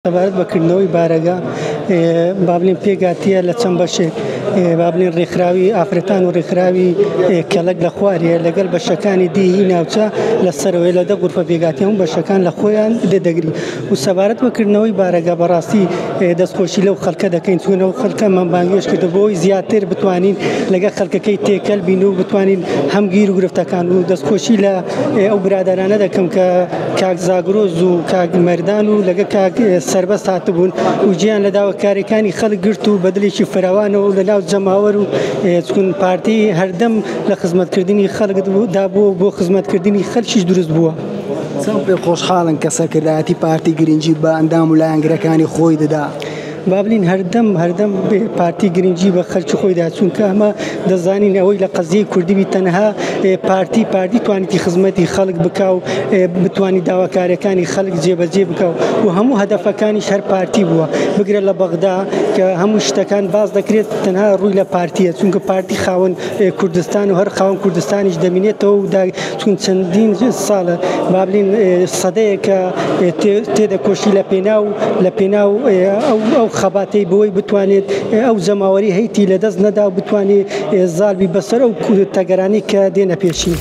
سەبارەت بە کردنەوەی بارەگا با بڵێین پێکهاتیە لە چەند بەشێک با بڵێین ڕێکخراوی ئافرەتان و ڕێکخراوی کەلەک لە خوارێ لەگەڵ بەشەکانی دیهی ناوچە لە سەرەوەی لە دە غورفە پێکهاتیە هەموو بەشەکان لە خۆیان دەگری و سەبارەت بە کردنەوەی بارەگا بەڕاستی دەستخۆشی لەو خەڵکە دەکەین چون ئەو خەڵکەمان بانگێشت کردو بۆی زیاتر بتوانین لەگەڵ خەڵکەکەی تێکەل بین و بتوانین هەم گیر و گرفتەکان و دەستخۆشی لە ئەو برادەرانە دەکەم کە کاک زاگرۆز و کاک مەردان و لەگە کاک سەربەست هاتبوون و جیان لە داواکاریەکانی خەڵک گرت و بە دڵێکی فراوانەوە و لە ناو جەماوەر و چون پارتی هەردەم لە خزمەتکردنی خەڵک دا بووە و بۆ خزمەتکردنی خەلکیش دروست بووە. چەند پێ خۆشحاڵن کە سەرکردایەتی پارتی گرنگی بە ئەندام و لایەنگرەکانی خۆی دەدا؟ با بلین هەردەم هەردەم پارتی گرنگی بە خەلکی خۆی دا چونکە ئەمە دەزانین ئەوەی لە قەزیەی کوردی بی تەنها پارتی پارتی توانیتی خزمەتی خەڵک بکا و بتوانی داواکاریەکانی خەڵک جێبەجێ بکا و هەموو هەدەفەکانیش هەر پارتی بووە بگرە لە بەغدا کە هەموو شتەکان باس دەکرێت تەنها ڕووی لە پارتیە چونکە پارتی خاوەن کوردستان و هەر خاوەن کوردستانیش دەمینێتەوە و چون چەندین ساڵە با بلین سەدەیەکە تێدەکۆشی لە پێناو لە پێناو ئەو خەباتەی بۆی بتوانێت ئەو جەماوەری هەیتی لە دەست نەدا و بتوانێت زالبی بەسەر ئەو تەگەرانی کە دێنە پێشی.